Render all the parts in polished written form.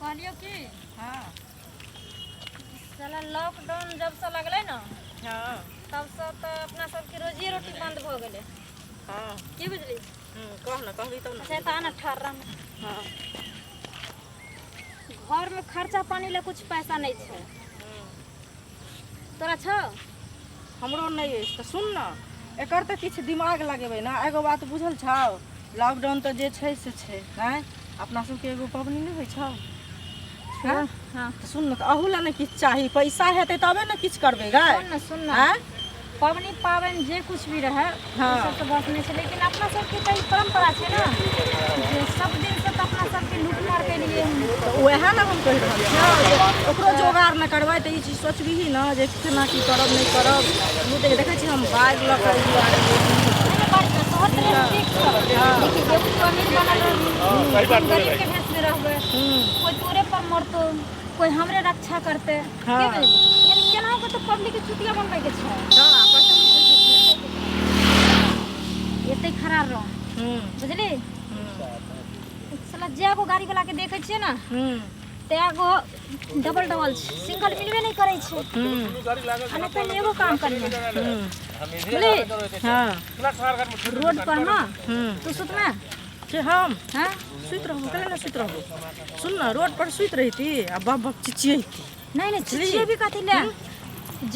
कहलियौ की हाँ साला लॉकडाउन जब से लगलै ने हाँ तब से तऽ अपना सबके रोजी रोटी बंद भऽ गेलै हाँ की बुझली कह ना कहबी तब ना अच्छा तऽ आना ठहर रह हाँ घरमे खर्चा पानी लए कुछ पैसा नहि छै तोरा छौ हमरो नहि अछि तऽ सुन ने एकर तऽ किछु दिमाग लगेबै ने एगो बात बुझल छौ लॉकडाउन तऽ जे छै से छै नहि अपना सबके एगो पबनी नहि होइ छौ हाँ हाँ तऽ सुन ने तऽ अहू लए ने किछु चाही पैसा हेतै तबे ने किछु करबै गै सुन ने सुन ने आँय पबनी पाबनि जे कुछ भी रहै हाँ। ओ सब तऽ बस नहि छै लेकिन अपना सबके तऽ ई परम्परा छै ने जे सब दिनसँ तऽ अपना सबके लूटमार केलिए तऽ उएह ने हम कहि रहल छियौ जे ओकरो जोगाड़ नहि करबै तऽ ई चीज सोचबिही ने जे केना की करब नहि करब लूटैके देखै छी हम बाढ़ि लऽ कऽ एहि दुआरे तोहर तरह ठीक छौ देखी एगो तू अमीर बनल रहबी हम गरीबके भेषमे रहबै कोइ तोरे पर मरतौ कोइ हमरे रक्षा करतै की हाँ। बुझली यानी केनाहु के तऽ पब्लिक के चुतिया बनबैके छै तऽ आपसमे एते खड़ा रह बुझली साला जे गो गाड़ी वाला के देखै छियै ने तै गो डबल डबल छै सिंगल मिलबे नहि करै छै आ नहि पहिले एगो काम करिहे बुझली हाँ रोड पर ना तू सुतमे के हम हाँ सुति रहबो कैला ने सुति रहबो सुन न रोड पर सुति रहिती आ बप बप चिचियैती नहीं नहीं चिचियेबी कथी ले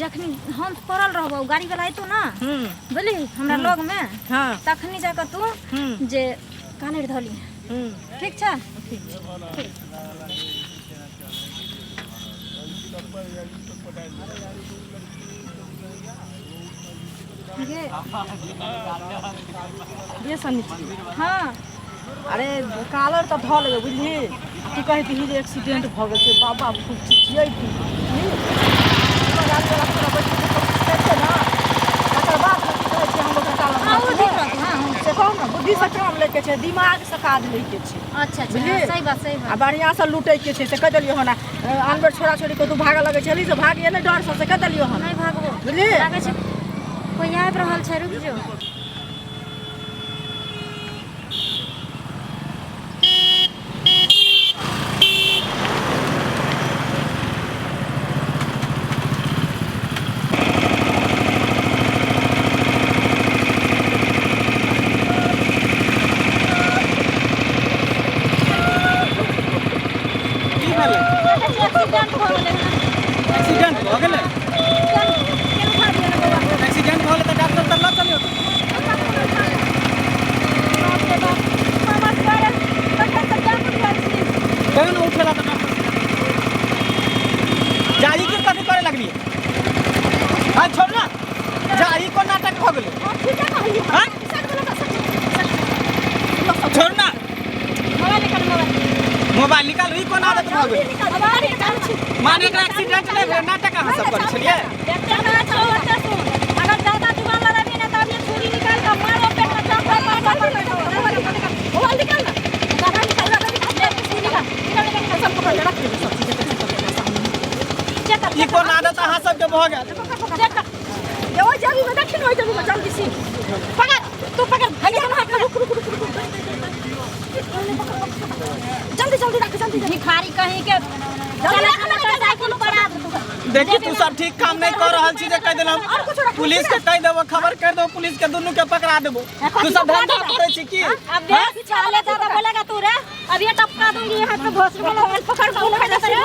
जखनी हम पड़ल रहबो गाड़ी वाला अयतो ना बुझली हमरा लग में हाँ तखनी जाकर तू जे कानर धली ठीक छै ठीक छै गे ये सन्नी हाँ अरे कालर तऽ धऽ लेबै बुझली तू कहैत जे एक्सीडेंट भऽ गेल छै बाबा खूब चिचियैती बुझली गाड़ी वाला पूरा बैठ के कोशिश करिते ने तकर बाद ने की कहै छै हम ओकरा कालर हाँ धऽ वो लेबै। ठीक रहतौ हाँ हाँ से कहू ने बुद्धिसँ काम लैके छै दिमागसँ काज लैके छै अच्छा अच्छा बुझलियै? हाँ, सही बात सही आ बात बढ़िआँसँ लूटैके छै से कहि देलियौ हन आन बेर छोड़ा छोड़ी कऽ तू भागऽ लगै छली से भागिए नहि डरसँ से कहि देलियौ हन नहीं भागबो बुझलियै लागै छै कोई आबि रहल छै रुक जो की भेलै एक्सीडेंट भऽ गेलै हन एक्सीडेंट भऽ गेलै चल केन उठा दियौ ने बौआ एक्सीडेंट भऽ गेलै तऽ डॉक्टर तऽ लऽ चलियौ बाप रे बाप मामा दुआरे तखन तऽ जाम उठल छी केहन उठेला तऽ डॉक्टर जाही के कथी करे लगलियै हाँ छोड़ ना जाही कोन नाटक भऽ गेलै हम ठीके कहलियै हाँ? छोड़ ना मोबाइल निकाल मोबाइल मोबाइल निकाल ई कोन आदत भऽ गेलै मोबाइल निकाल छी माने एकरा एक्सीडेंट नहि भेलै नाटक अहाँ सब करै छलियै देखते ना छो ओते सुन अगर ज्यादा जुबान लड़ाबी ना तो अभी छुरी निकाल के मारो पेट में चाप मार मार मार मोबाइल निकाल ना गाना निकाल गाना निकाल ले छुरी निकाल निकाल निकाल निकाल सब पकड़ ले रख दे सब चीज टेंशन कर लेना सामने चेक कर ई कोन आदत अहाँ सबके भऽ गेल चेक कर ये ओइ जल्दी में देखी न ओइ जल्दी में जल्दी से पकड़ तू पकड़ भैया हाथ में रुक रुक रुक रुक जल्दी जल्दी रख जल्दी जल्दी भिखारी कहीं के जल्दी रख ना मोटरसाइकिल पर आ देखी तू सब ठीक काम नहीं कर रहल छी जे कहि देलहुँ पुलिस के कहि देबो खबर कर देबो पुलिस के दुनू के पकड़ा देबो तू सब धंधा करै छी की अब देख चाले ज्यादा बोलेगा तू रे अब ये टपका दूंगी यहाँ पे भोसड़ी को मोबाइल पकड़ के उठा दे रे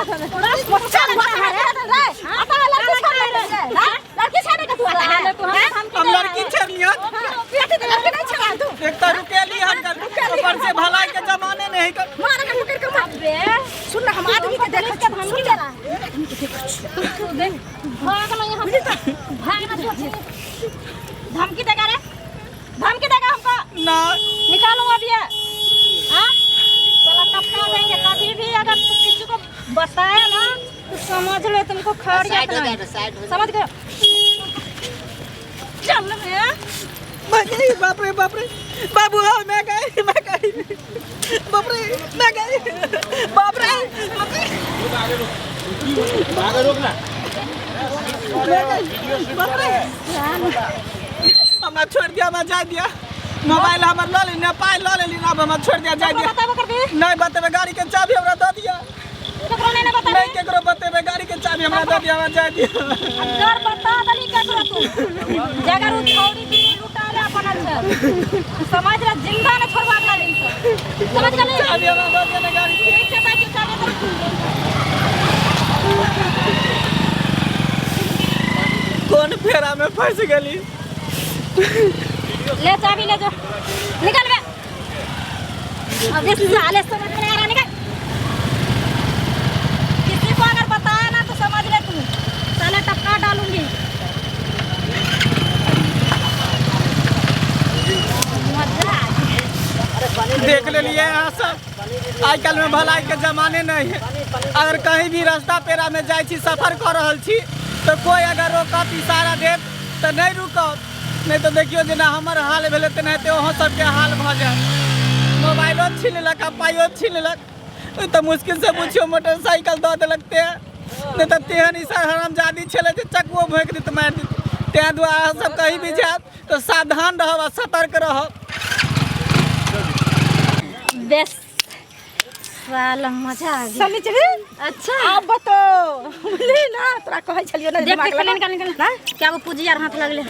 चल रे आता है लड़की छोड़ ले लड़की छोड़ने का तू आता है तू हम हम लड़की छेड़ लियन बेटी तो लड़की नहीं छोड़ा तू एक तो रुकेली हन ऊपर से भलाई के जमाने नहीं कर मार के पकड़ के मार अबे सुन ना हम आदमी के पुलिस देखै के धमकी दे रहा है आदमी के देखै छी तू देख भाग ना यहाँ से भाग ना तू धमकी देगा रे धमकी देगा हमको ना निकालूंगा अभी ये हाँ साला टपका देंगे कभी भी अगर तू किसी को बताया ना तो समझ लो तुमको खैरियत नहीं समझ गए चल रे भाई बाप रे बाप रे बाबू हाँ मैं गई मैं गई बाप रे मैं गई बाप रे बाप रे मैं गई बाप रे हमरा छोड़ दिया हमरा जाय दिया मोबाइल हमर लऽ लेली ने पाइ लऽ लेली अब हमरा छोड़ दिया जाय दिया बताबो करबी नहीं बतेबे गाड़ी के चाबी हमरा दऽ दिया दिअ, हमरा जाय दिअ। अगर बता दली केकरो तू जगर उ छौरी बिल्ली लुटाले बनल छै, समझ ले जिंदा न छोड़बा अगला दिन से, समझ गेली? चाबी हमरा दऽ दिअ ने गाड़ी। ठीक छै, साइकिल चाबी दे। कोन फेरा में फंस गेली? ले चाबी ले, जो निकल बे। अबे साले, समझ में नहीं आ रहा, निकल। किसी को अगर बताया ना तो समझ ले तू साले टपका डालूंगी। मजा आ गया। देख लेलिए अहाँ सब, आइ काल्हि में भलाई के जमाने नहीं है। अगर कहीं भी रास्ता पेरा में जाइ छी, सफर कऽ रहल छी, तऽ कोइ अगर रोकत, इशारा देत, तऽ नहि रुकब। नहि तऽ देखियौ, जेना हमर हाल भेलै तेनाहिते अहाँ सबके हाल भऽ जायत। मोबाइलो छीन लेलक आ पाइयो छीन लेलक। तऽ मुश्किल से बुझियौ मोटरसाइकिल दऽ देलक ते, नहि तऽ तेहन इशारा हरामजादी छलै जे चकुओ भोंकि देत, मारि देत। ताहि दुआरे अहाँ सब कहीं भी जायब तऽ सावधान रहब आ सतर्क रहब। बेस साला, मजा आ गया। सनिचरी। अच्छा। आब बतो, बुझली ना, तोरा कहै छलियो ना। देख दिमाग देख, लगा। निकल निकल, क्या वो पूंजी यार हाथ लगले।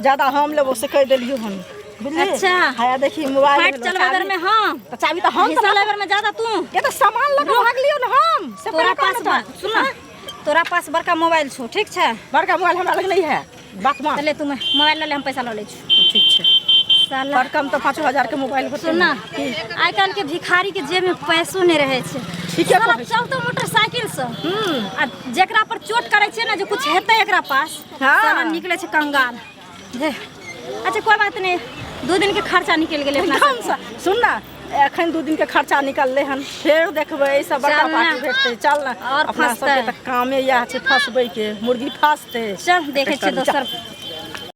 ज्यादा हम लेबो से कहि देलियो हम, बुझली? अच्छा। हाया देखी, मोबाइल फाइट लेलहुँ, चलबै चाबी। बेर में हाँ। तऽ चाबी तऽ हम हिस्सा लेबर में ज्यादा तू। के तऽ सामान लऽ कऽ भागलियो ने हम से। तोरा पहिले कह पास ने तऽ। सुन ना, तोरा पास बड़का मोबाइल छौ, ठीक छै? बड़का मोबाइल हमरा लग नहीं है, बात मान। तऽ ले, तू मोबाइल लऽ ले, हम पैसा लऽ लै छी। ठीक छै। साला। बड़ कम तऽ 5,000 के मोबाइल होतै। सुन ना, आइ काल्हि के भिखारी के जेब में पैसो नहीं रहे छै। ठीके साला कहै छी। चलतो मोटरसाइकिल से आ जेकरा पर चोट करै छै ने जे कुछ हेतै एकरा पास। हाँ। साला निकले छै कंगाल जे। अच्छा, कोई बात नहीं, 2 दिन के खर्चा निकलि गेलै अपना एकदम सबके। से। सुन ना, एखन 2 दिन के खर्चा निकललै हन, फेर देखबै एहिसँ बड़का चल ना। पार्टी भेटतै। चल ना। और अपना फँसतै। सबके तऽ कामे इएह छै फँसबै के, मुर्गी फँसतै। चल, देखै छियै चल। दोसर।